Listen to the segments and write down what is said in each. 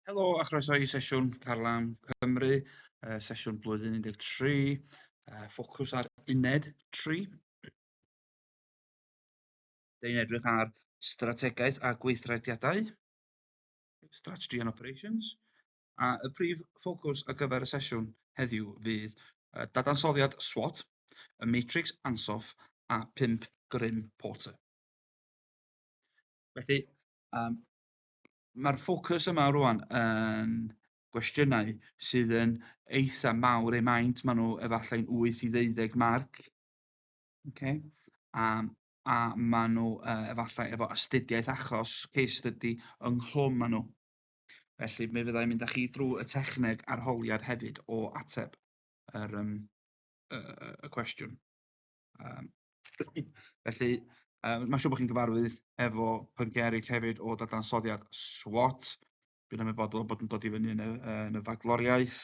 Helo a chroeso i sesiwn Carlam Cymru, sesiwn blwyddyn 13, ffocws ar uned 3. Dyn ni'n edrych ar strategaeth a gweithrediadau, Strategy and Operations, a y prif ffocws ar gyfer y sesiwn heddiw fydd dadansoddiad SWOT, y Matrix Ansoff a 5 Grym Porter. Felly, mae'r ffocws yma rwan yn gwestiynau sydd yn eitha mawr eu maint. Maen nhw efallai'n 8 i 12 marc. Okay? A maen nhw efallai efo astudiaeth achos, case study, ynghlwm â nhw. Felly mi fyddai'n mynd â chi drwy y techneg arholiad hefyd o ateb yr, um, y, y cwestiwn. Felly, mae'n siŵr bod chi'n gyfarwydd efo pynciau eraill hefyd o dadansoddiad SWOT. Dwi'n ymwybodol bod yn dod i fyny yn y fagloriaeth.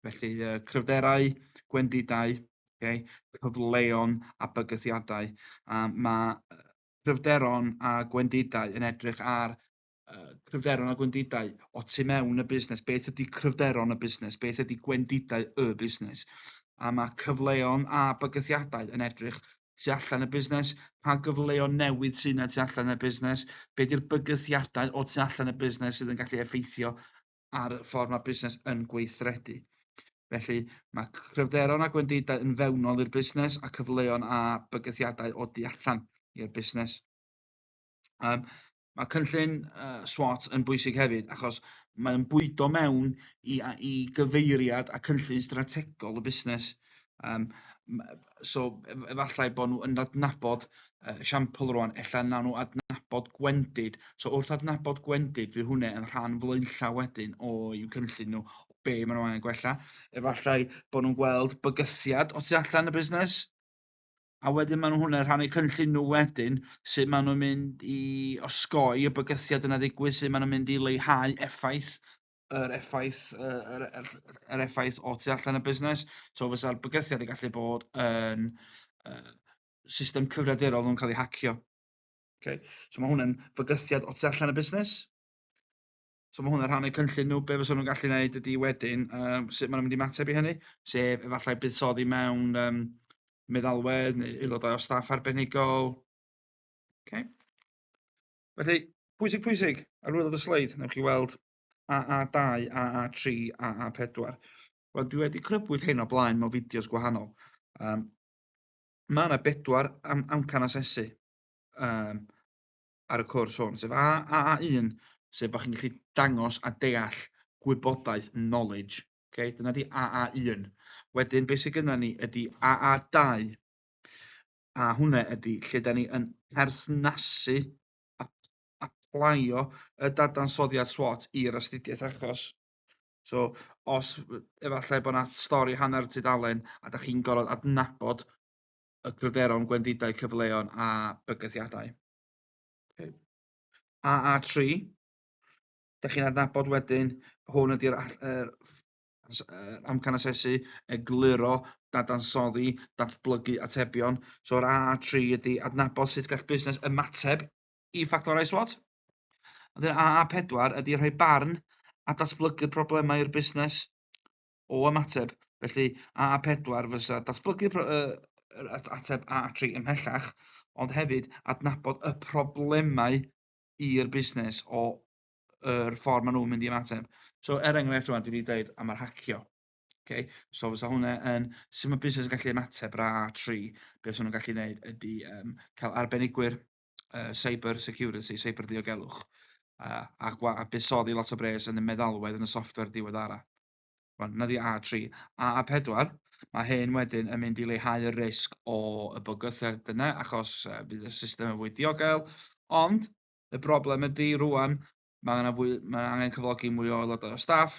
Felly, cryfderau, gwendidau, okay, cyfleon a bygythiadau. A mae cryfderon a gwendidau yn edrych ar cryfderon a gwendidau o tu mewn y busnes. Beth ydy cryfderon y busnes? Beth ydy gwendidau y busnes? A mae cyfleon a bygythiadau yn edrych tu allan y busnes. Pa gyfleon newydd sydd yna tu allan y busnes? Be ydy'r bygythiadau o tu allan y busnes sydd yn gallu effeithio ar y ffordd mae busnes yn gweithredu? Felly, mae cryfderon a gwendidau yn fewnol i'r busnes a cyfleon a bygythiadau o du allan i'r busnes. Mae cynllun SWOT yn bwysig hefyd achos mae'n bwydo mewn i gyfeiriad a cynllun strategol y busnes. So efallai bod nhw yn adnabod esiampl rwan, ella nawn nhw adnabod gwendid. So wrth adnabod gwendid, fydd hwnna yn rhan flaenllaw wedyn o'u cynllun nhw, o be maen nhw angen gwella. Efallai bod nhw'n gweld bygythiad o tu allan y busnes, a wedyn maen nhw hwnna rhannu cynllun nhw wedyn, sut maen nhw'n mynd i osgoi y bygythiad yna ddigwydd, sut maen nhw'n mynd i leihau effaith yr effaith, yr effaith o tu allan y busnes. So fysa'r bygythiad yn gallu bod yn system cyfrifiadurol nhw'n cael ei hacio. Okay? So mae hwnna'n fygythiad o tu allan y busnes. So mae hwnna'n rhan o'u cynllun nhw. Be fysa nhw'n gallu gwneud ydy wedyn, sut maen nhw'n mynd i ymateb i hynny, sef efallai buddsoddi mewn meddalwedd neu aelodau o staff arbenigol. Okay. Felly, pwysig pwysig, ar waelod y sleid, newch chi weld AA2, AA3, AA4. Wel, dwi wedi crybwyll hyn o blaen mewn fideos gwahanol. Mae yna bedwar amcan asesu ar y cwrs hwn, sef A, AA1, sef bod chi'n gallu dangos a deall gwybodaeth, knowledge. Okay? Dyna di AA1. Wedyn, beth sydd gyda ni ydy AA2, a hwnna ydy lle da ni yn perthnasu a applio y dadansoddiad SWOT i'r astudiaeth achos. So, os efallai bod yna stori hanner tudalen a da chi'n gorfod adnabod y cryfderon, gwendidau, cyfleon a bygythiadau. Okay. AA3, da chi'n adnabod wedyn, hwn ydy'r er, er, amcan asesu, egluro, dadansoddi, datblygu atebion. So yr AA3 ydy adnabod sut gall busnes ymateb i ffactorau SWOT. A dyn AA4 ydy rhoi barn a datblygu problemau i'r busnes o ymateb. Felly AA4 fysa datblygu yr ateb AA3 ymhellach, ond hefyd adnabod y problemau i'r busnes o yr ffordd maen nhw'n mynd i ymateb. So, er enghraifft rwan, dwi wedi dweud am yr hacio. Okay? So fysa hwnna yn, sut mae busnes yn gallu ymateb yr AA3, beth nhw'n gallu gwneud ydy cael arbenigwyr cyber security, cyber ddiogelwch, a buddsoddi lot o bres yn y meddalwedd yn y software diweddara. Rwan, 'na 'di A3. A A4, mae hyn wedyn yn mynd i leihau y risg o y bygythiad yna, achos bydd y system yn fwy diogel, ond y broblem ydy rwan, mae yna fwy, mae angen cyflogi mwy o aelodau o staff,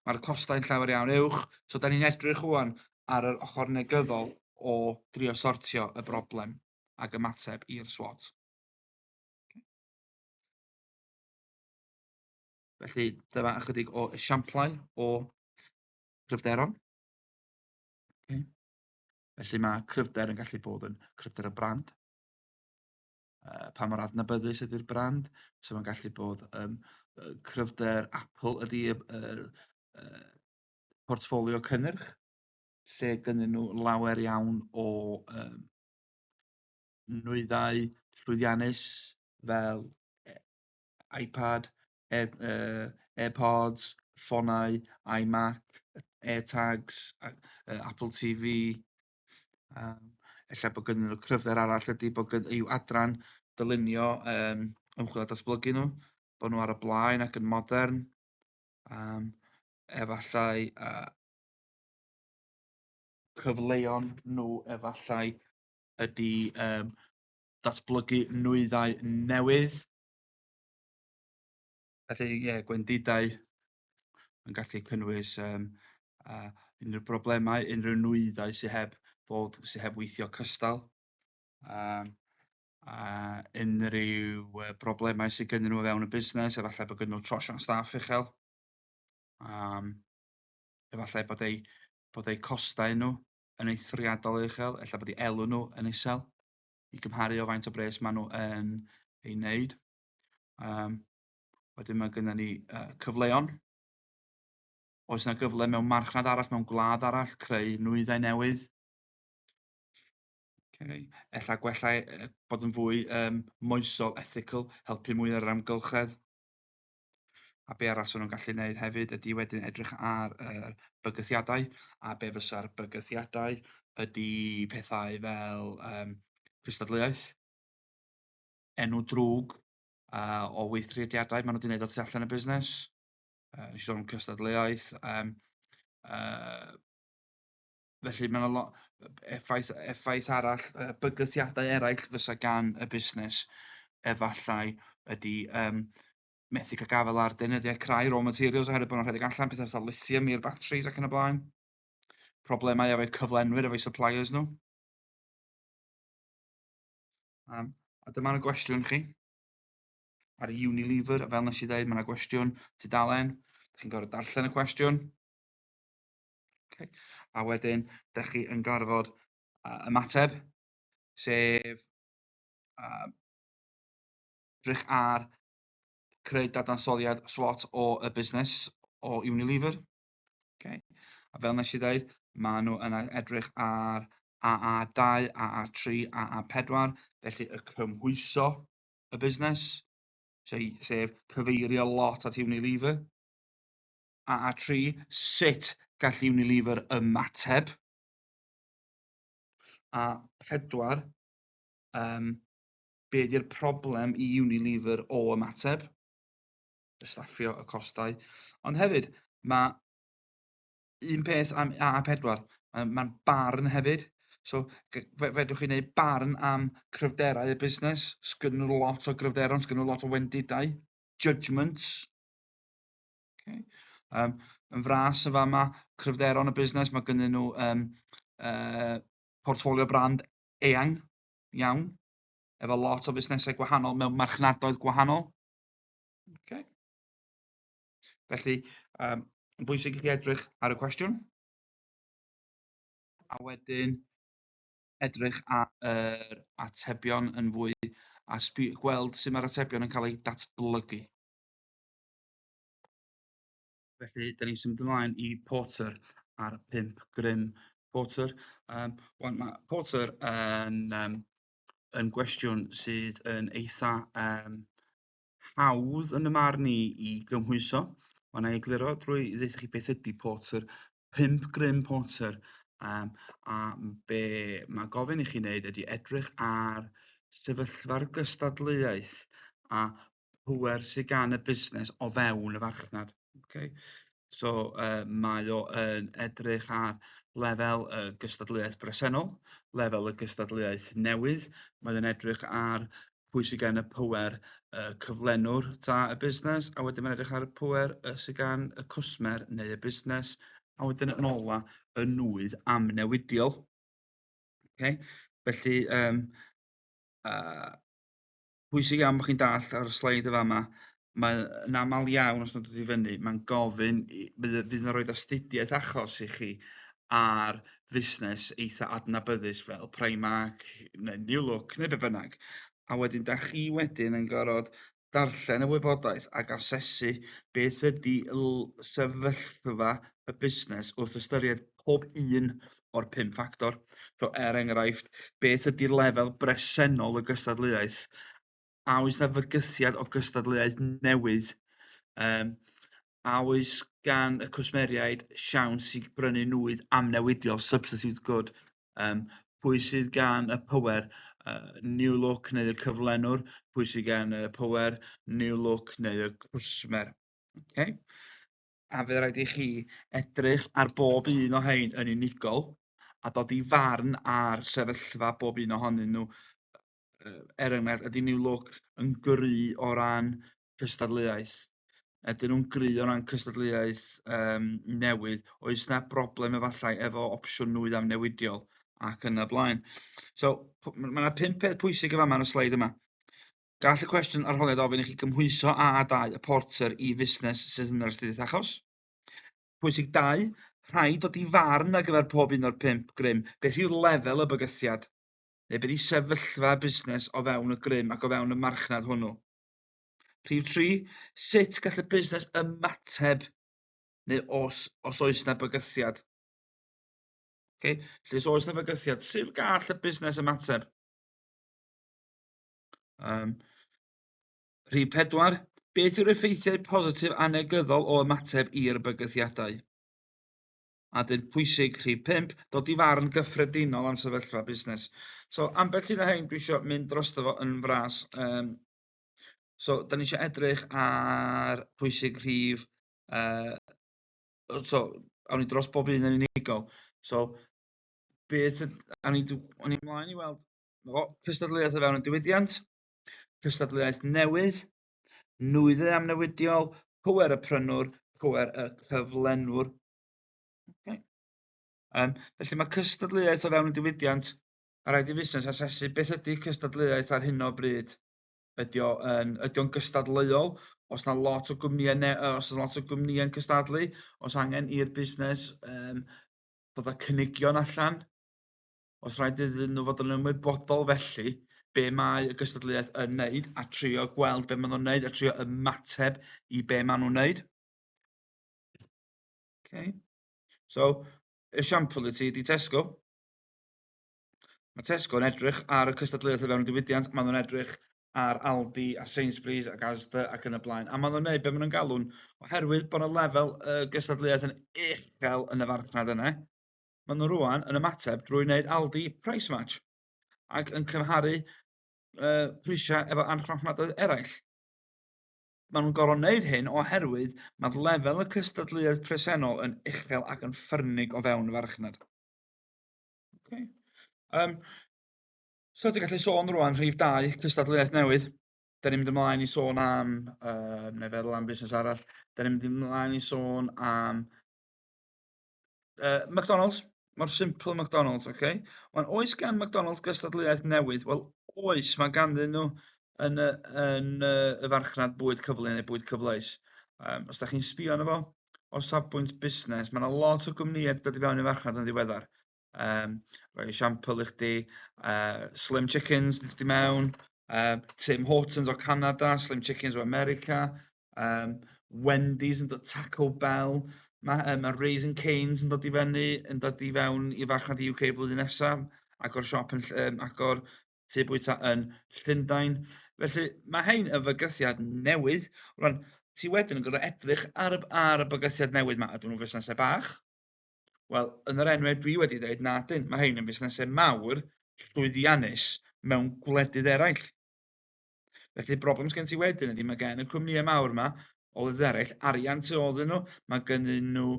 mae'r costau'n llawer iawn uwch, so da ni'n edrych rwan ar yr ochr negyddol o drio sortio y broblem ac ymateb i'r SWOT. Felly dyma ychydig o esiamplau o cryfderon. Okay. Felly mae cryfder yn gallu bod yn cryfder y brand. Pa mor adnabyddus ydy'r brand. So mae'n gallu bod cryfder Apple ydy y portffolio cynnyrch, lle gynnyn nhw lawer iawn o nwyddau llwyddiannus fel iPad, AirPods, ffonau, iMac, AirTags, Apple TV. Ella bod gynnyn nhw cryfder arall ydy bod i'w adran dylunio ymchwil a datblygu nhw, bod nhw ar y blaen ac yn modern. Efallai cyfleon nhw efallai ydy datblygu nwyddau newydd. Felly, ie, gwendidau yn gallu cynnwys unrhyw broblemau, unrhyw nwyddau sydd heb weithio cystal. A unrhyw broblemau sydd gynnyn nhw o fewn y busnes, efallai bod gynnyn nhw trosiant staff uchel. Efallai bod eu costau nhw yn eithriadol uchel, efallai bod eu elw nhw yn isel i gymharu o faint o bres maen nhw yn ei wneud. Wedyn mae gennym ni cyfleon. Oes yna gyfle mewn marchnad arall, mewn gwlad arall, creu nwyddau newydd? Okay. Ella gwella bod yn fwy moesol, ethical, helpu mwy ar yr amgylchedd. A be arall sy'n nhw'n gallu gwneud hefyd ydy wedyn edrych ar yr bygythiadau, a be fysa'r bygythiadau ydy pethau fel cystadleuaeth, enw drwg o weithrediadau maen nhw wedi gwneud o tu allan y busnes. Nes i sôn am cystadleuaeth. Felly mae yna effaith arall, bygythiadau eraill fysa gan y busnes efallai ydy methu cael gafael ar deunyddiau crai, raw materials, oherwydd bod nhw'n rhedeg allan, pethau fatha lithium i'r batteries ac yn y blaen. Problemau efo'u cyflenwyr, efo'u suppliers nhw. A dyma'n y gwestiwn chi ar Unilever, fel nes i ddweud, mae yna gwestiwn tudalen. Dych chi'n gorfod darllen y cwestiwn. Okay. A wedyn, dych chi yn gorfod ymateb, sef edrych ar creu dadansoddiad SWOT o y busnes o Unilever. Okay. A fel nes i ddweud, maen nhw yn edrych ar AA2, AA3, AA4, felly y cymhwyso y busnes, sef cyfeirio lot at Unilever. AA3, sut gall Unilever ymateb. A 4, be ydy'r problem i Unilever o ymateb? Y staffio, y costau. Ond hefyd, mae un peth am AA4, mae'n barn hefyd. So, fedrwch chi wneud barn am cryfderau y busnes. Sgyn nhw lot o gryfderon, sgyn nhw lot o wendidau. Judgments. Okay. Yn fras yn fama, cryfderon y busnes, mae gynnyn nhw portffolio brand eang iawn, efo lot o fusnesau gwahanol mewn marchnadoedd gwahanol. Okay. Felly, yn bwysig i chi edrych ar y cwestiwn. A wedyn edrych ar yr atebion yn fwy a gweld sut mae'r atebion yn cael eu datblygu. Felly, da ni'n symud ymlaen i Porter a'r pump grym Porter. Wan, mae Porter yn gwestiwn sydd yn eitha hawdd yn y marn i i gymhwyso. Ond na i egluro drwy ddeud chi beth ydy Porter, pump grym Porter, a be mae gofyn i chi wneud ydy edrych ar sefyllfa'r gystadleuaeth a pŵer sydd gan y busnes o fewn y farchnad. Okay? So mae o yn edrych ar lefel y gystadleuaeth bresennol, lefel y gystadleuaeth newydd. Mae o'n edrych ar pwy sydd gan y pŵer y cyflenwr ta y busnes, a wedyn mae'n edrych ar y pŵer sydd gan y cwsmer neu y busnes, a wedyn yn ola y nwydd amnewidiol. Okay? Felly, pwysig iawn bod chi'n dallt ar y sleid y fama, mae'n aml iawn os nhw'n dod i fyny, mae'n gofyn, fydd yn rhoi astudiaeth achos i chi ar fusnes eitha adnabyddus fel Primark neu New Look neu be bynnag. A wedyn da chi wedyn yn gorfod darllen y wybodaeth ac asesu beth ydy sefyllfa y busnes wrth ystyried pob un o'r 5 ffactor. So, er enghraifft, beth ydy lefel bresennol y gystadleuaeth? A oes 'na fygythiad o gystadleuaeth newydd? A oes gan y cwsmeriaid siawns i brynu nwydd amnewidiol, substitute good? Pwy sydd gan y pŵer, New Look neu y cyflenwr? Pwy sydd gan y pŵer, New Look neu y cwsmer? Okay? A fydd rhaid i chi edrych ar bob un o hein yn unigol a dod i farn ar sefyllfa bob un ohonyn nhw. Er enghraifft, ydy New Look yn gry o ran cystadleuaeth? Ydyn nhw'n gry o ran cystadleuaeth newydd? Oes 'na broblem efallai efo opsiwn nwydd amnewidiol ac yn y blaen? So, mae yna 5 peth pwysig yn fama yn y sleid yma. Gall y cwestiwn arholiad ofyn i chi gymhwyso AA2 y Porter i fusnes sydd yn yr astudiaeth achos. Pwysig 2, rhaid dod i farn ar gyfer pob un o'r 5 grym. Beth yw'r lefel y bygythiad? Neu beth yw sefyllfa busnes o fewn y grym ac o fewn y marchnad hwnnw? Rhif 3, sut gall y busnes ymateb neu os oes yna bygythiad? Okay? Felly, os oes yna fygythiad, sut gall y busnes ymateb? Rhif 4, beth yw'r effeithiau positif a negyddol o ymateb i'r bygythiadau? A dyn pwysig rhif 5, dod i farn gyffredinol am sefyllfa busnes. So, ambell un o hein dwi eisiau mynd drosto fo yn fras. So, da ni eisiau edrych ar pwysig rhif... So, awn ni dros bob un yn unigol. So, beth... Awn ni ymlaen i weld cystadleuaeth o fewn y diwydiant, cystadleuaeth newydd, nwyddau amnewidiol, pŵer y prynwr, pŵer y cyflenwr. Okay. Felly mae cystadleuaeth o fewn y diwydiant, a rhaid i fusnes asesu beth ydy cystadleuaeth ar hyn o bryd. Ydy o'n gystadleuol? Os na lot o gwmnïau os na lot o gwmnïau'n cystadlu, os angen i'r busnes bod â cynigion allan, os rhaid iddyn nhw fod yn ymwybodol felly be mae y gystadleuaeth yn wneud a trio gweld be maen nhw'n wneud a trio ymateb i be maen nhw'n wneud. Okay. So, esiampl i ti ydy Tesco. Mae Tesco yn edrych ar y cystadleuaeth o fewn y diwydiant, maen nhw'n edrych ar Aldi a Sainsbury's ac Asda ac yn y blaen. A maen nhw'n gwneud be maen nhw'n galw'n, oherwydd bod y lefel y gystadleuaeth yn uchel yn y farchnad yna, maen nhw rwan yn ymateb drwy wneud Aldi price match ac yn cymharu prisiau efo archfarchnadoedd eraill. Maen nhw'n gorfod wneud hyn oherwydd mae'r lefel y cystadleuaeth presennol yn uchel ac yn ffyrnig o fewn y farchnad. Okay. So ti'n gallu sôn rwan rhif 2, cystadleuaeth newydd. Da ni'n mynd ymlaen i sôn am, neu feddwl am busnes arall, da ni'n mynd ymlaen i sôn am McDonald's. Mor simple McDonald's, oce? Okay? Wan, oes gan McDonald's gystadleuaeth newydd? Wel, oes, mae ganddyn nhw yn y farchnad bwyd cyflym neu bwyd cyfleus. Os da chi'n sbio arno fo, o safbwynt busnes, mae yna lot o gwmnïau wedi dod i fewn i'r farchnad yn ddiweddar. Rhoi esiampl i chdi, Slim Chickens wedi dod i mewn, Tim Hortons o Canada, Slim Chickens o America, Wendy's yn dod, Taco Bell, mae Raising Cane's yn dod i fyny, yn dod i fewn i farchnad UK flwyddyn nesaf, agor siop yn agor tŷ bwyta yn Llundain. Felly mae hein yn fygythiad newydd. Rwan, ti wedyn yn gorfod edrych ar y bygythiad newydd yma. Ydyn nhw'n fusnesau bach? Wel, yn yr enwau dwi wedi dweud, na dyn, mae hein yn fusnesau mawr, llwyddiannus mewn gwledydd eraill. Felly, broblem sgen ti wedyn ydy mae gen y cwmnïau mawr yma o wledydd eraill arian tu ôl iddyn nhw, mae gennyn nhw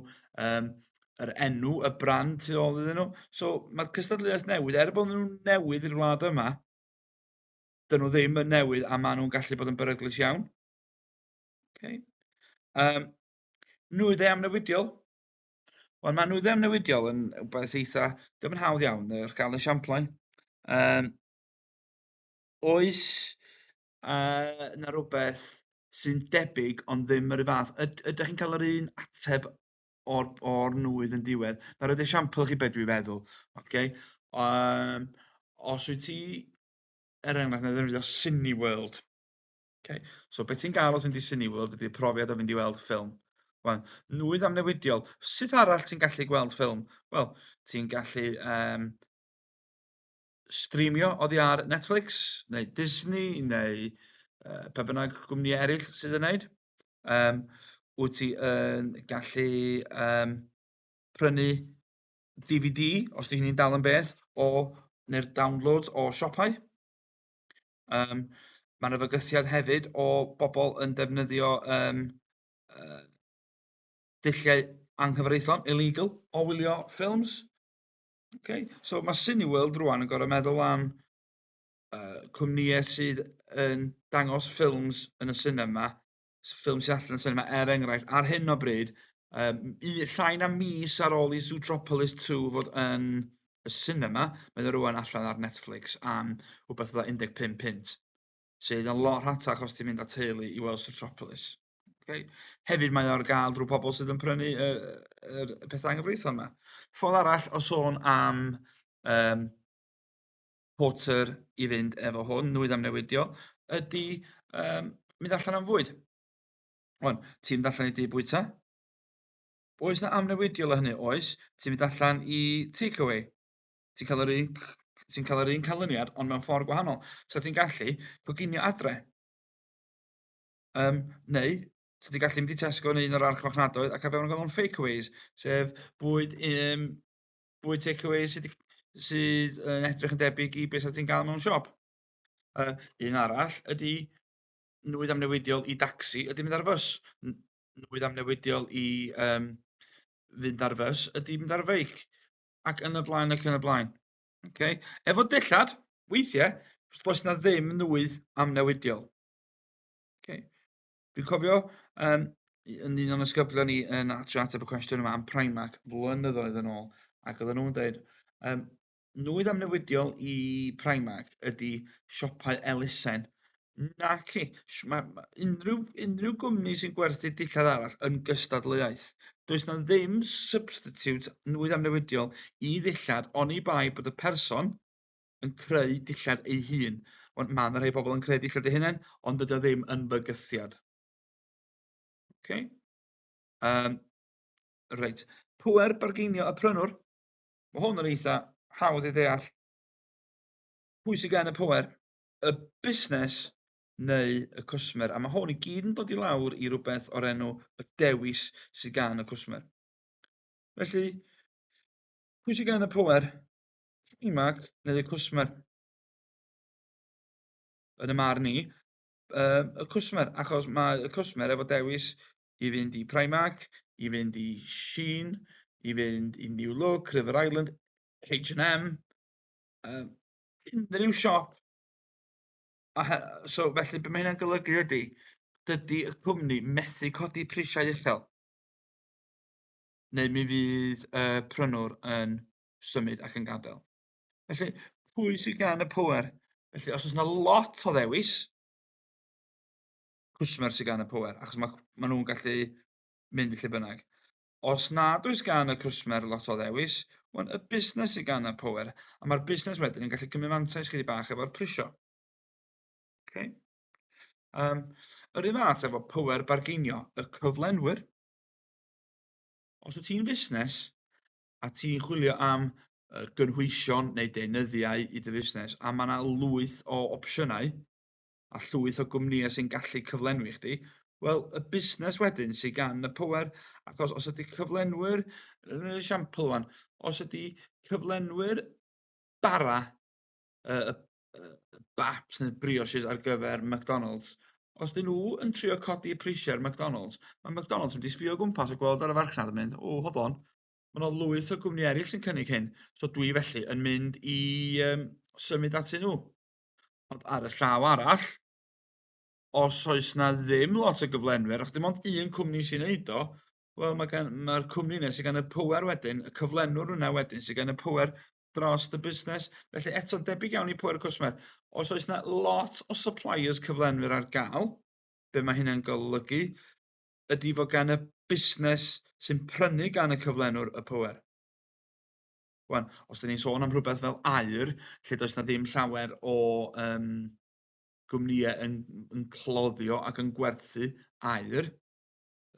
yr enw, y brand tu ôl iddyn nhw. So mae'r cystadleuaeth newydd, er bod nhw'n newydd i'r wlad yma, dyn nhw ddim yn newydd a maen nhw'n gallu bod yn beryglus iawn. Okay. Nwyddau amnewidiol. Wel, mae nwyddau amnewidiol yn rhywbeth eitha, dim yn hawdd iawn, yr gael esiamplau. Oes na rhywbeth sy'n debyg ond ddim yr un fath? Ydych chi'n cael yr un ateb o'r nwydd yn diwedd? Na roed esiampl chi beth dwi'n feddwl. Okay? Os wyt ti... Er enghraifft, na ddefnyddio Cineworld. Okay. So beth ti'n gael os fynd i Cineworld ydy'r profiad o fynd i weld ffilm. Wan, nwydd amnewidiol. Sut arall ti'n gallu gweld ffilm? Wel, ti'n gallu streamio oddi ar Netflix, neu Disney, neu pa bynnag gwmnïau eraill sydd yn wneud. Wyt ti yn gallu prynu DVD, os di hynny'n dal yn beth, o, neu'r downloads o siopau. Mae yna fygythiad hefyd o bobl yn defnyddio dulliau anghyfreithlon, illegal, o wylio ffilms. Okay. So mae Cineworld rwan yn gorfod meddwl am cwmnïau sydd yn dangos ffilms yn y cinema, ffilm sydd allan yn y cinema, er enghraifft, ar hyn o bryd, llai na mis ar ôl i Zootropolis 2 fod yn y cinema, mae o rwan allan ar Netflix am rhywbeth fatha 15 punt, sydd yn lot rhatach os ti'n mynd â teulu i weld Zootropolis. Okay. Hefyd mae o ar gael drwy pobl sydd yn prynu yr pethau anghyfreithlon yma. Ffordd arall o sôn am porter i fynd efo hwn, nwydd amnewidiol, ydy mynd allan am fwyd. Wan, ti'n mynd allan i dŷ bwyta? Oes na amnewidiol o hynny? Oes. Ti'n mynd allan i takeaway. Ti'n cael yr un, ti'n cael yr un canlyniad, ond mewn ffordd gwahanol. So ti'n gallu coginio adre. Neu, so ti'n gallu mynd i Tesco neu un o'r archfarchnadoedd ac a fewn yn fakeaways, sef bwyd takeaway sydd yn edrych yn debyg i beth ti'n gael mewn siop. Un arall ydy nwydd amnewidiol i dacsi ydy mynd ar fws. Nwydd amnewidiol i fynd ar fws ydy mynd ar feic. Ac yn y blaen ac yn y blaen. Okay. Efo dillad, weithiau, does na ddim nwydd amnewidiol. Okay. Dwi'n cofio yn un o'n ysgyblion ni yn trio ateb y cwestiwn yma am Primark flynyddoedd yn ôl, ac oedden nhw'n dweud, nwydd amnewidiol i Primark ydy siopau elusen. Naci, ma unrhyw gwmni sy'n gwerthu dillad arall yn gystadleuaeth. Does na ddim substitute nwydd amnewidiol i ddillad oni bai bod y person yn creu dillad ei hun. Ond mae yna rhai pobl yn creu dillad eu hunain, ond dydy o ddim yn fygythiad. Okay. Reit. Pŵer bargeinio y prynwr. Mae hwn yn eitha hawdd i ddeall. Pwy sydd gan y pŵer? Y busnes neu y cwsmer? A mae hwn i gyd yn dod i lawr i rywbeth o'r enw y dewis sydd gan y cwsmer. Felly, pwy sydd gan y pŵer? Primark neu y cwsmer? Yn y marn i, y cwsmer, achos mae y cwsmer efo dewis i fynd i Primark, i fynd i Shein, i fynd i New Look, River Island, H&M, unrhyw siop. So felly be mae hynna'n golygu ydy, dydy y cwmni methu codi prisiau uchel, neu mi fydd y prynwr yn symud ac yn gadael. Felly, pwy sydd gan y pŵer? Felly, os oes yna lot o ddewis, cwsmer sydd gan y pŵer, achos ma nhw'n gallu mynd i lle bynnag. Os nad oes gan y cwsmer lot o ddewis, wel, y busnes sydd gan y pŵer, a mae'r busnes wedyn yn gallu cymryd mantais chydig bach efo'r prisio. Okay. Yr un fath efo pŵer bargeinio y cyflenwyr. Os wyt ti'n fusnes a ti'n chwilio am gynhwysion neu deunyddiau i dy fusnes, a mae yna lwyth o opsiynau a llwyth o gwmnïau sy'n gallu cyflenwi chdi, wel, y busnes wedyn sydd gan y pŵer, achos os ydy cyflenwyr, yn yr esiampl wan, os ydy cyflenwyr bara, y baps neu brioches ar gyfer McDonald's, os dyn nhw yn trio codi prisiau ar McDonald's, mae McDonald's yn mynd i sbio o gwmpas a gweld ar y farchnad yn mynd, "O, hold on, mae yna lwyth o gwmni eraill sy'n cynnig hyn, so dwi felly yn mynd i symud atyn nhw." Ond ar y llaw arall, os oes na ddim lot o gyflenwyr, os dim ond un cwmni sy'n neud o, wel mae'r cwmni yna sydd gan y pŵer wedyn, y cyflenwr yna wedyn sydd gan y pŵer dros y busnes. Felly eto, debyg iawn i pŵer y cwsmer. Os oes na lot o suppliers cyflenwyr ar gael, be mae hynna'n golygu ydy fod gan y busnes sy'n prynu gan y cyflenwr y pŵer. Wan, os 'dan ni'n sôn am rhywbeth fel aur, lle does 'na ddim llawer o gwmnïau yn cloddio ac yn gwerthu aur,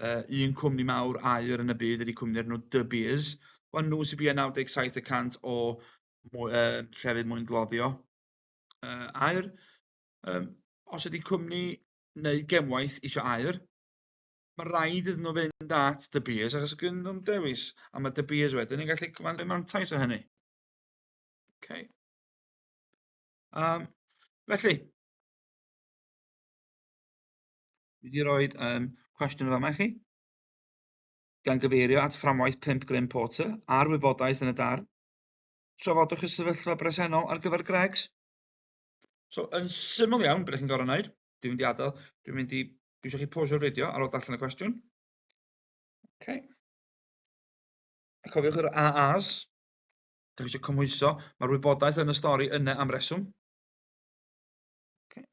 un cwmni mawr aur yn y byd ydy cwmni o'r enw De Beers. Wel, nhw sy'n bia 97% o llefydd mwyn gloddio aur. Os ydy cwmni neu gemwaith eisiau aur, mae rhaid iddyn nhw fynd at De Beers achos gyn nhw'n dewis, a mae De Beers wedyn yn gallu cyfrannu mantais o hynny. Okay. Felly, dwi wedi rhoi cwestiwn yn fama i chi, gan gyfeirio at fframwaith 5 Graham Porter a'r wybodaeth yn y darn. Trafodwch y sefyllfa bresennol ar gyfer Greggs. So, yn syml iawn, beth chi'n gorfod wneud, dwi'n mynd i adael, dwi'n mynd i, dwi eisiau chi pausio'r fideo ar ôl darllen y cwestiwn. Okay. A cofiwch yr AAs, da chi eisiau cymhwyso, mae'r wybodaeth yn y stori yna am reswm. Okay.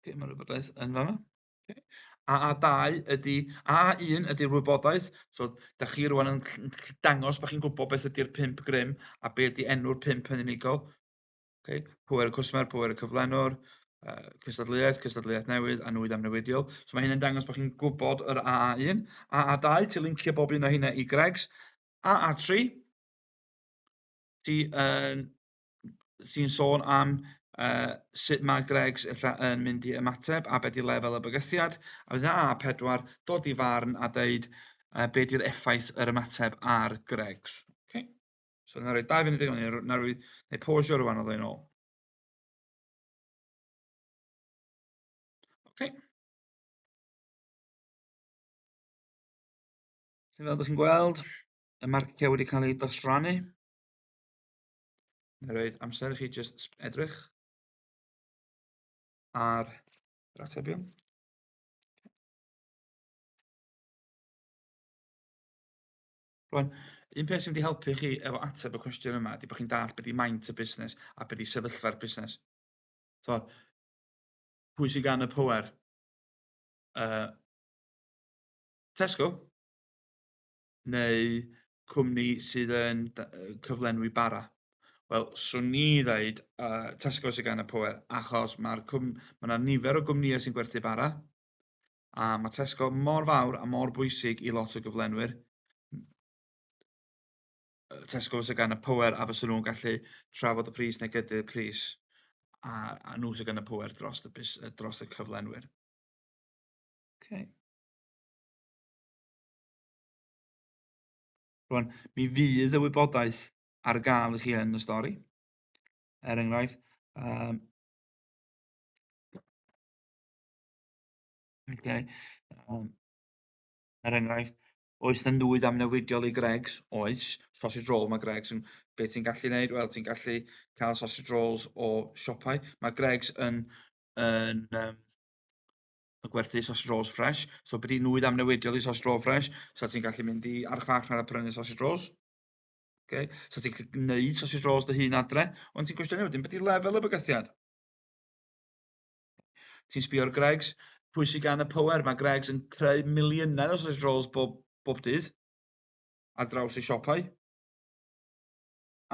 Okay, mae'r wybodaeth yn fanna. Okay. AA2 ydy, AA1 ydy'r wybodaeth, so da chi rwan yn dangos bod chi'n gwybod beth ydy'r 5 grym a be ydy enw'r 5 yn unigol. Okay. Pwer y cwsmer, pwer y cyflenwr, cystadleuaeth, cystadleuaeth newydd a nwydd amnewidiol. So mae hyn yn dangos bod chi'n gwybod yr AA1. AA2, ti'n lincio bob un o hynna i Greggs. AA3, ti yn sy'n sôn am sut mae Greggs ella yn mynd i ymateb a be 'di lefel y bygythiad, a wedyn A4, dod i farn a deud be 'di'r effaith yr ymateb ar Greggs. Okay. So na roi 2 funud i ni, na roi, neu pausio rwan o ddweud ôl. Okay. Felly fel ydych chi'n gweld, y marciau wedi cael eu dosrannu. Mae'n rhaid amser i chi jyst edrych ar yr atebion. Rwan, un peth sy'n mynd i helpu chi efo ateb y cwestiwn yma ydy bod chi'n dallt beth di maint y busnes a beth di sefyllfa'r busnes. So, pwy sy'n gan y pwer? Tesco? Neu cwmni sydd yn cyflenwi bara? Wel, swn i ddeud Tesco sydd gan y pwer, achos mae'r cwm, mae yna nifer o gwmnïau sy'n gwerthu bara, a mae Tesco mor fawr a mor bwysig i lot o gyflenwyr. Tesco sydd gan y pwer a fysa nhw'n gallu trafod y pris neu gyda'r pris, a nhw sydd gan y pwer dros y, bus, dros y cyflenwyr. Okay. Rwan, mi fydd y wybodaeth ar gael i chi yn y stori. Er enghraifft, okay, er enghraifft, oes na nwyd amnewidiol i Greggs? Oes. Sausage roll mae Greggs yn... Be ti'n gallu gwneud? Wel, ti'n gallu cael sausage rolls o siopau. Mae Greggs yn gwerthu sausage rolls fresh. So, be di nwyd amnewidiol i sausage roll fresh? So, ti'n gallu mynd i archfarchnad a prynu sausage rolls. Okay. So, ti'n gallu gwneud sausage rolls dy hun adre. Ond ti'n gwestiynnu wedyn, be di lefel y bygythiad? Ti'n sbio ar Greggs, pwy sydd gan y power? Mae Greggs yn creu miliynau o sausage rolls bob dydd ar draws y siopau.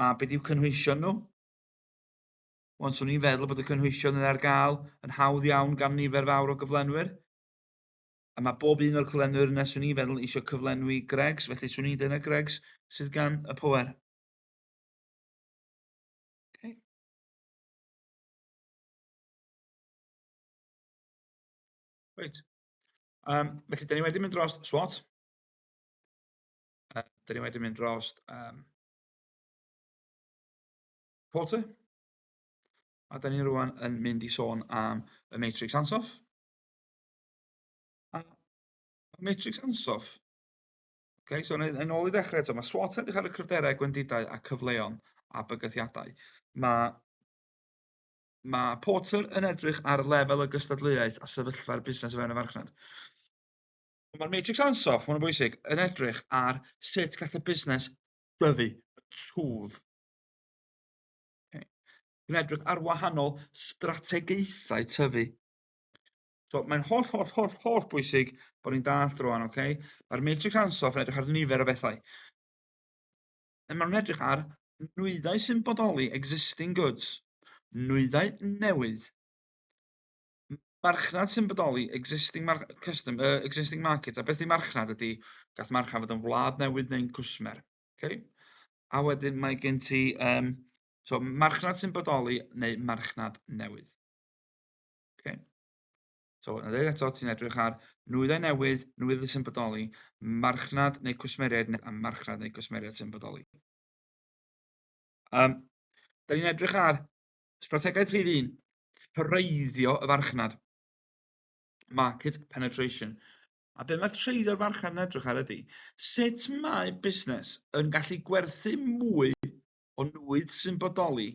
A be di'w cynhwysion nhw? Wan, swn i'n feddwl bod y cynhwysion yn ar gael yn hawdd iawn gan nifer fawr o gyflenwyr. A mae bob un o'r cyflenwyr yna, swn i'n feddwl, eisiau cyflenwi Greggs, felly swn i'n dweud na Greggs sydd gan y power. Okay. Reit. Felly, da ni wedi mynd dros SWOT. Da ni wedi mynd dros Porter. A da ni rwan yn mynd i sôn am y Matrix Ansoff. A Matrix Ansoff. Okay, so yn ôl i ddechrau eto, mae SWOT yn edrych ar y cryfderau, gwendidau a cyfleon a bygythiadau. Mae Porter yn edrych ar lefel y gystadleuaeth a sefyllfa'r busnes o fewn y farchnad. Mae'r Matrix Ansoff, mae'n bwysig, yn edrych ar sut gall y busnes dyfu, twf. Okay. Yn edrych ar wahanol strategaethau tyfu. So, mae'n holl, holl, holl, holl bwysig bod ni'n dallt rwan, okay? Mae'r Matrix Ansoff yn edrych ar nifer o bethau. Maen nhw'n edrych ar nwyddau sy'n bodoli, existing goods, nwyddau newydd, marchnad sy'n bodoli, existing, mar custom, existing market. A beth yw marchnad ydy, gall marchnad fod yn wlad newydd neu'n cwsmer. Okay? A wedyn mae gen ti so marchnad sy'n bodoli neu marchnad newydd. Okay? So, na dweud eto, ti'n edrych ar nwyddau newydd, nwyddau sy'n bodoli, marchnad neu cwsmeriaid, a marchnad neu cwsmeriaid sy'n bodoli. Da ni'n edrych ar strategaeth rhif 1, treiddio y farchnad. Market penetration. A be mae treiddio'r farchnad yn edrych ar ydy, sut mae busnes yn gallu gwerthu mwy o nwydd sy'n bodoli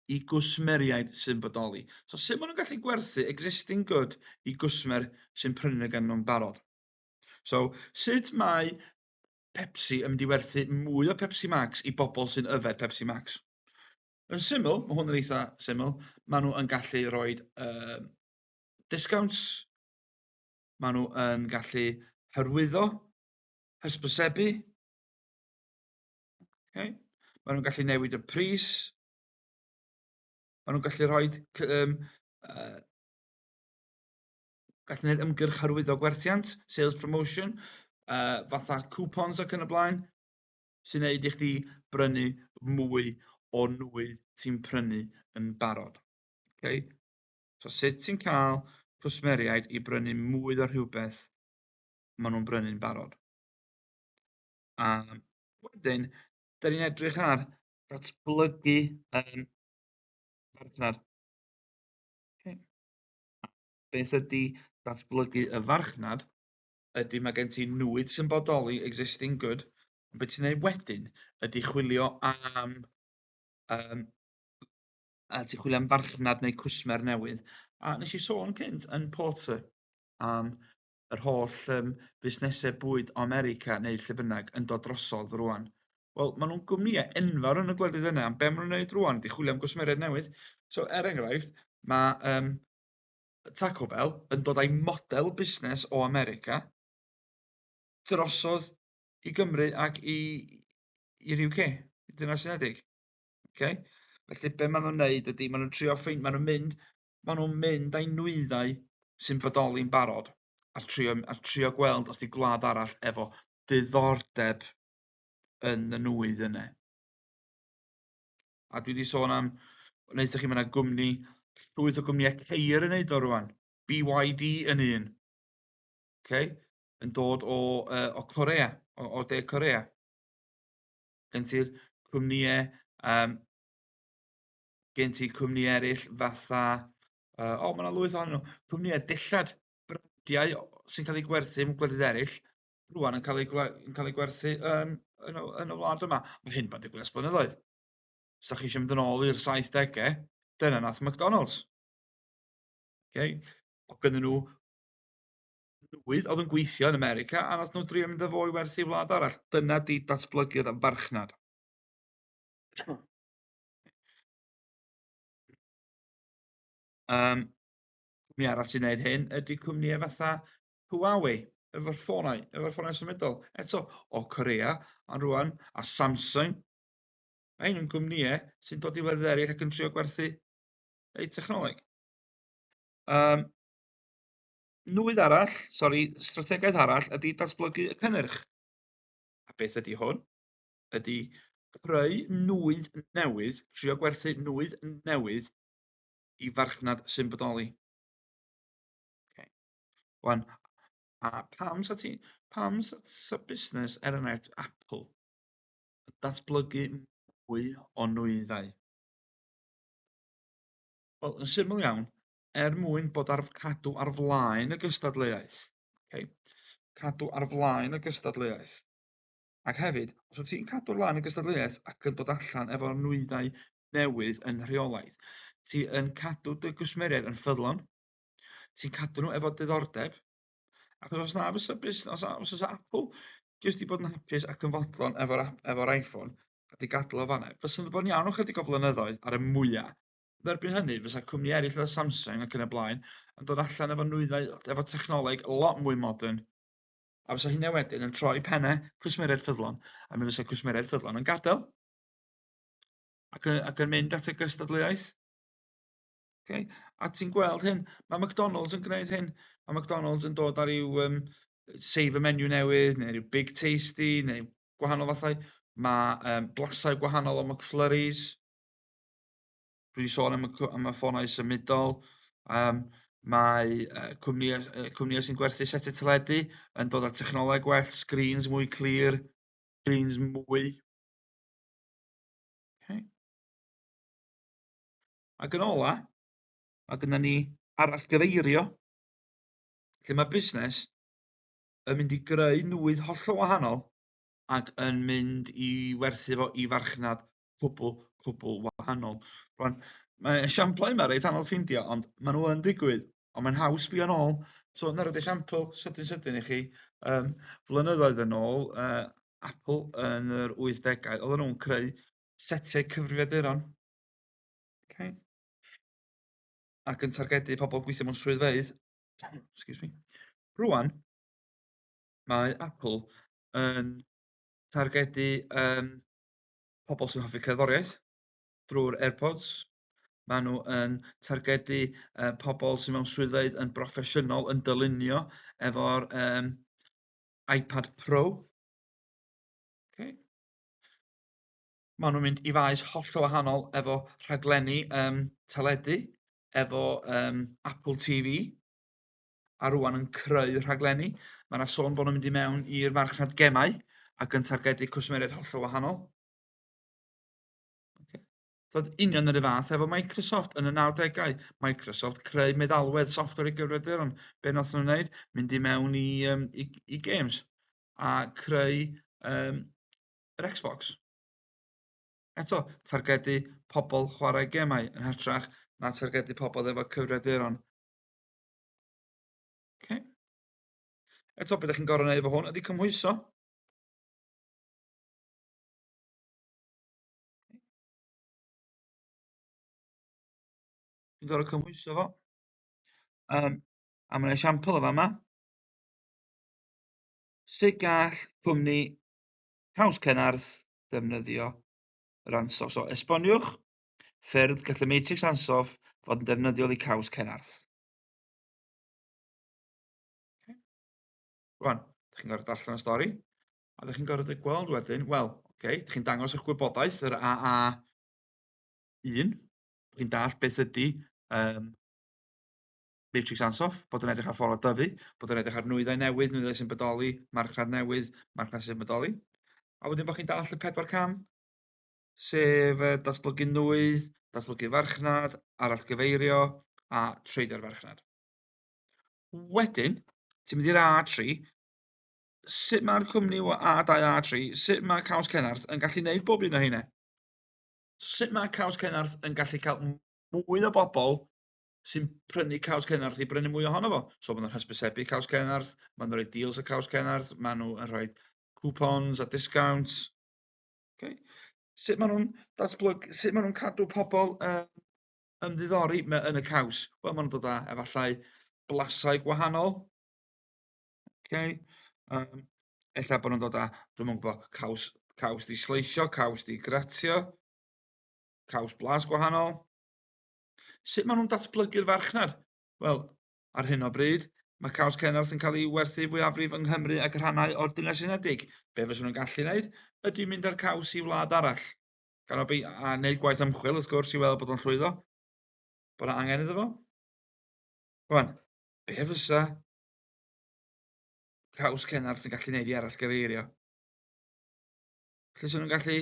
i gwsmeriaid sy'n bodoli. So sut maen nhw'n gallu gwerthu existing good i gwsmer sy'n prynu gan nhw'n barod? So sut mae Pepsi yn mynd i werthu mwy o Pepsi Max i bobl sy'n yfed Pepsi Max? Yn syml, mae hwn yn eitha syml, maen nhw yn gallu rhoi discounts, maen nhw yn gallu hyrwyddo, hysbysebu, okay. Maen nhw'n gallu newid y pris, maen nhw'n gallu rhoi gallu gwneud ymgyrch hyrwyddo gwerthiant, sales promotion, fatha coupons ac yn y blaen, sy'n neud i chdi brynu mwy o nwydd ti'n prynu yn barod. Okay? So sut ti'n cael cwsmeriaid i brynu mwy o rhywbeth maen nhw'n brynu'n barod. A wedyn, da ni'n edrych ar datblygu farchnad. Okay. Beth ydy datblygu y farchnad? Ydy mae gen ti nwydd sy'n bodoli, existing good, ond beth ti'n neud wedyn ydy chwilio am a ti'n chwilio am farchnad neu cwsmer newydd. A nes i sôn cynt yn Porter am yr holl busnesau bwyd o America neu lle bynnag yn dod drosodd rwan. Wel, maen nhw'n gwmnïau enfawr yn y gwledydd yna, ond be maen nhw'n neud rwan ydy chwilio am gwsmeriaid newydd. So, er enghraifft, mae Taco Bell yn dod â'i model busnes o America drosodd i Gymru ac i'r UK, Deyrnas Unedig. Okay? Felly, be maen nhw'n neud ydy, maen nhw'n trio ffeind, maen nhw'n mynd â'i nwyddau sy'n bodoli'n barod a trio gweld os di gwlad arall efo diddordeb yn y nwydd yna. A dwi wedi sôn am, wnaethoch chi, mae yna gwmni, llwyth o gwmnïau ceir yn neud o rwan. BYD yn un. Okay? Yn dod o Corea, o De Corea. Gen ti'r cwmnïau, gen ti cwmni eraill fatha, o, mae yna lwyth ohonyn nhw, cwmnïau dillad, brandiau sy'n cael eu gwerthu mewn gwledydd eraill, rwan yn cael eu gwerthu yn y wlad yma. Mae hyn bod digwydd ers blynyddoedd. Os da chi eisiau mynd yn ôl i'r 70au, dyna nath McDonald's. Okay? O gynnyn nhw nwydd oedd yn gweithio yn America a nath nhw drio mynd â fo i werthu i wlad arall. Dyna di datblygu'r farchnad. Cwmni arall sy'n gwneud hyn ydy cwmnïau fatha Huawei, efo'r ffonau symudol. Eto, o Korea, ond rwan, a Samsung. Mae hyn yn gwmnïau sy'n dod i wledydd eraill ac yn trio gwerthu eu technoleg. Nwydd arall, sori, strategaeth arall ydy datblygu y cynnyrch. A beth ydy hwn? Ydy creu nwydd newydd, trio gwerthu nwydd newydd i farchnad sy'n bodoli. Okay. Wan, a pam sa busnes, er enghraifft Apple, yn datblygu mwy o nwyddau? Wel, yn syml iawn, er mwyn bod ar cadw ar flaen y gystadleuaeth. Okay? Cadw ar flaen y gystadleuaeth. Ac hefyd, os wyt ti'n cadw ar flaen y gystadleuaeth ac yn dod allan efo nwyddau newydd yn rheolaidd, ti yn cadw dy gwsmeriaid yn ffyddlon, ti'n cadw nhw efo diddordeb, achos os na fysa busnes, os fysa Apple jyst i bod yn hapus ac yn fodlon efo iPhone a di gadw o fanna, fysa nhw bod yn iawn o chydig o flynyddoedd ar y mwyaf. Erbyn hynny, fysa cwmni eraill fel Samsung ac yn y blaen yn dod allan efo nwyddau, efo technoleg lot mwy modern. A fysa hynna wedyn yn troi pennau cwsmeriaid ffyddlon, a mi fysa cwsmeriaid ffyddlon yn gadael ac yn, ac yn mynd at y gystadleuaeth. Okay? A ti'n gweld hyn, mae McDonald's yn gwneud hyn. Mae McDonald's yn dod ar i'w save a menu newydd, neu rhyw Big Tasty, neu gwahanol fathau. Mae blasau gwahanol o McFlurries. Dwi wedi sôn am y, am y ffonau symudol. Mae cwmnïau, cwmnïau sy'n gwerthu setiau teledu yn dod â technoleg gwell, screens mwy clir, screens mwy. Okay. Ac yn ola, mae gennym ni arallgyfeirio, lle mae busnes yn mynd i greu nwydd hollol wahanol ac yn mynd i werthu fo i farchnad cwbl, cwbl wahanol. Rwan, mae esiamplau yma reit anodd ffeindio, ond maen nhw yn digwydd, ond mae'n haws sbio nôl. So, na roed esiampl sydyn sydyn i chi. Flynyddoedd yn ôl, Apple yn yr 80au, oedden nhw'n creu setiau cyfrifiaduron. Okay. Ac yn targedu pobl gweithio mewn swyddfeydd. Excuse me. Rwan, mae Apple yn targedu pobl sy'n hoffi cerddoriaeth drwy'r AirPods. Maen nhw yn targedu pobl sy'n mewn swyddfeydd yn broffesiynol yn dylunio efo'r iPad Pro. Okay. Maen nhw'n mynd i faes hollol wahanol efo rhaglenni teledu, efo Apple TV, a rwan yn creu rhaglenni. Mae yna sôn bod nhw'n mynd i mewn i'r farchnad gemau ac yn targedu cwsmeriaid hollol wahanol. Okay. So, union yr un fath efo Microsoft yn y 90au. Microsoft creu meddalwedd software i gyfrifiaduron. Be nath nhw'n wneud? Mynd i mewn i games a creu yr Xbox. Eto, targedu pobl chwarae gemau yn hytrach na targedu pobl efo cyfrifiaduron. Okay. Eto, beth ydych chi'n gorfod wneud efo hwn ydy cymhwyso. Chi'n gorfod cymhwyso fo. A mae'n esiampl o fama. Sut gall cwmni Caws Cenarth ddefnyddio yr Ansoff? So, esboniwch ffyrdd gall y matrix Ansoff fod yn defnyddiol i Caws Cenarth. Okay. Rwan, ydych chi'n gorfod darllen y stori, a ydych chi'n gorfod gweld wedyn, wel, okay, ydych chi'n dangos eich gwybodaeth, yr AA1, ydych chi'n dall beth ydy matrix Ansoff, bod yn edrych ar ffordd o dyfu, bod yn edrych ar nwyddau newydd, nwyddau sy'n bodoli, marchnad newydd, marchnad sy'n bodoli. A wedyn bod chi'n dall y 4 cam, sef datblygu nwydd, datblygu farchnad, arallgyfeirio a treidio'r farchnad. Wedyn, ti'n mynd i'r A3, sut mae'r cwmni o A2, A3, sut mae Caws Cenarth yn gallu gwneud bob un o heina? Sut mae Caws Cenarth yn gallu cael mwy o bobl sy'n prynu Caws Cenarth i brynu mwy ohono fo? So maen nhw'n hysbysebu Caws Cenarth, maen nhw'n rhoi deals o Caws Cenarth, maen nhw yn rhoi coupons a discounts. Okay. Sut maen nhw'n datblygu, sut maen nhw'n cadw pobl ymddiddori yn y caws? Wel, maen nhw'n dod â efallai blasau gwahanol. Okay. Ella bod nhw'n dod â, dwi'm yn gwybod, caws di sleisio, caws di gratio, caws blas gwahanol. Sut maen nhw'n datblygu'r farchnad? Wel, ar hyn o bryd, mae Caws Cenarth yn cael ei werthu fwyafrif yng Nghymru ac rhannau o'r Deyrnas Unedig. Be fyswn nhw'n gallu wneud ydy mynd â'r caws i wlad arall, gan a wneud gwaith ymchwil, wrth gwrs, i weld bod o'n llwyddo, bod yna angen iddo fo. Rwan, be fysa Caws Cenarth yn gallu wneud i arall gyfeirio? Felly, nhw'n gallu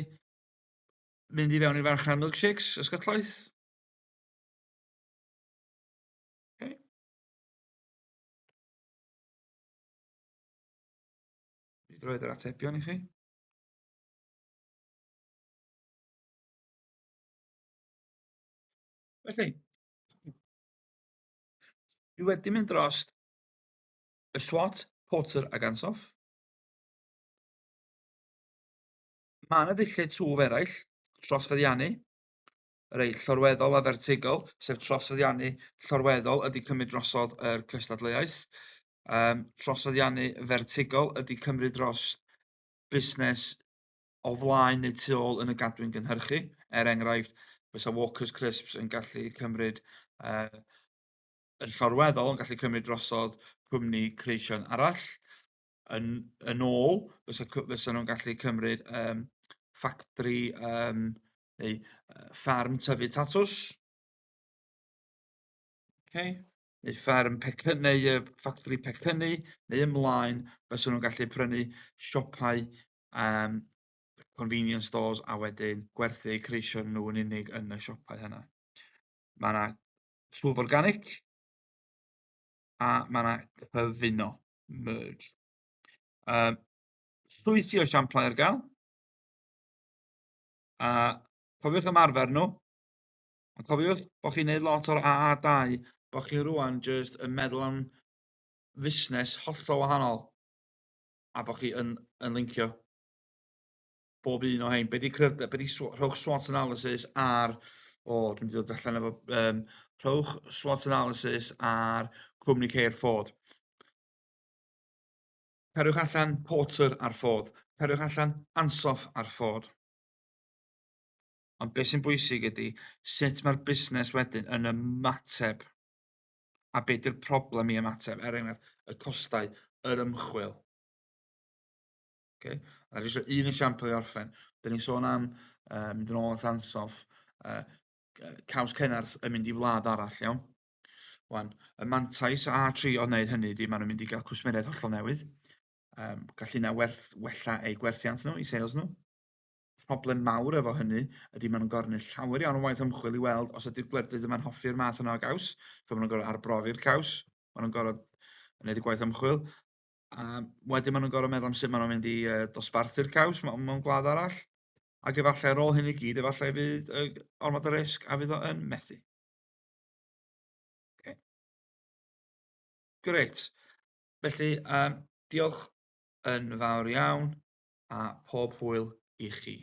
mynd i fewn i'r farchnad milkshakes, ysgytlaeth? Okay. Dwi'n roed yr atebion i chi. Felly, dwi wedi mynd dros y SWOT, Porter ac Ansoff. Mae yna ddulliau twf eraill, trosfeddiannu, rei llorweddol a fertigol, sef trosfeddiannu llorweddol ydy cymryd drosodd yr cystadleuaeth. Trosfeddiannu fertigol ydy cymryd dros busnes o flaen neu tu ôl yn y gadwyn gynhyrchu. Er enghraifft, fysa Walker's Crisps yn gallu cymryd yn llorweddol yn gallu cymryd drosodd cwmni creision arall. Yn ôl, fysa nhw'n gallu cymryd ffactri neu ffarm tyfu tatws. Okay. Neu fferm pecyn, neu ffactri pecynnu, neu ymlaen, fysa nhw'n gallu prynu siopau convenience stores a wedyn gwerthu eu creision nhw yn unig yn y siopau hynna. Mae yna twf organic a mae yna cyfuno, merge. Llwythi o esiamplau ar gael. A cofiwch ymarfer nhw. Ond cofiwch bod chi'n neud lot o'r AA2, bod chi rwan jyst yn meddwl am fusnes hollol wahanol a bod chi yn lincio bob un o hein. Be di cryfder, be di rhowch SWOT analysis ar, o, dwi'n dod allan efo, rhowch SWOT analysis ar cwmni ceir Ford. Periwch allan Porter ar Ford. Periwch allan Ansoff ar Ford. Ond beth sy'n bwysig ydy sut mae'r busnes wedyn yn ymateb a beth yw'r problem i ymateb, er enghraifft, y costau, yr ymchwil. Okay? A jyst un esiampl i orffen. Dyn ni'n sôn am mynd yn ôl at Ansoff, caws Cenarth yn mynd i wlad arall, iawn? Wan, y mantais A3 o wneud hynny ydy maen nhw'n mynd i gael cwsmeriaid hollol newydd. Gall hynna wella eu gwerthiant nhw, eu sales nhw. Problem mawr efo hynny ydy maen nhw'n gorfod gwneud llawer iawn o waith ymchwil i weld os ydy'r gwledydd yma'n hoffi'r math yna o gaws. So maen nhw'n gorfod arbrofi'r caws, maen nhw'n gorfod gwneud y gwaith ymchwil. A wedyn maen nhw'n gorfod meddwl am sut maen nhw'n mynd i dosbarthu'r caws mewn gwlad arall. Ac efallai ar ôl hyn i gyd, efallai fydd ormod o risg a fydd o yn methu. Okay. Grêt. Felly, diolch yn fawr iawn a pob hwyl i chi.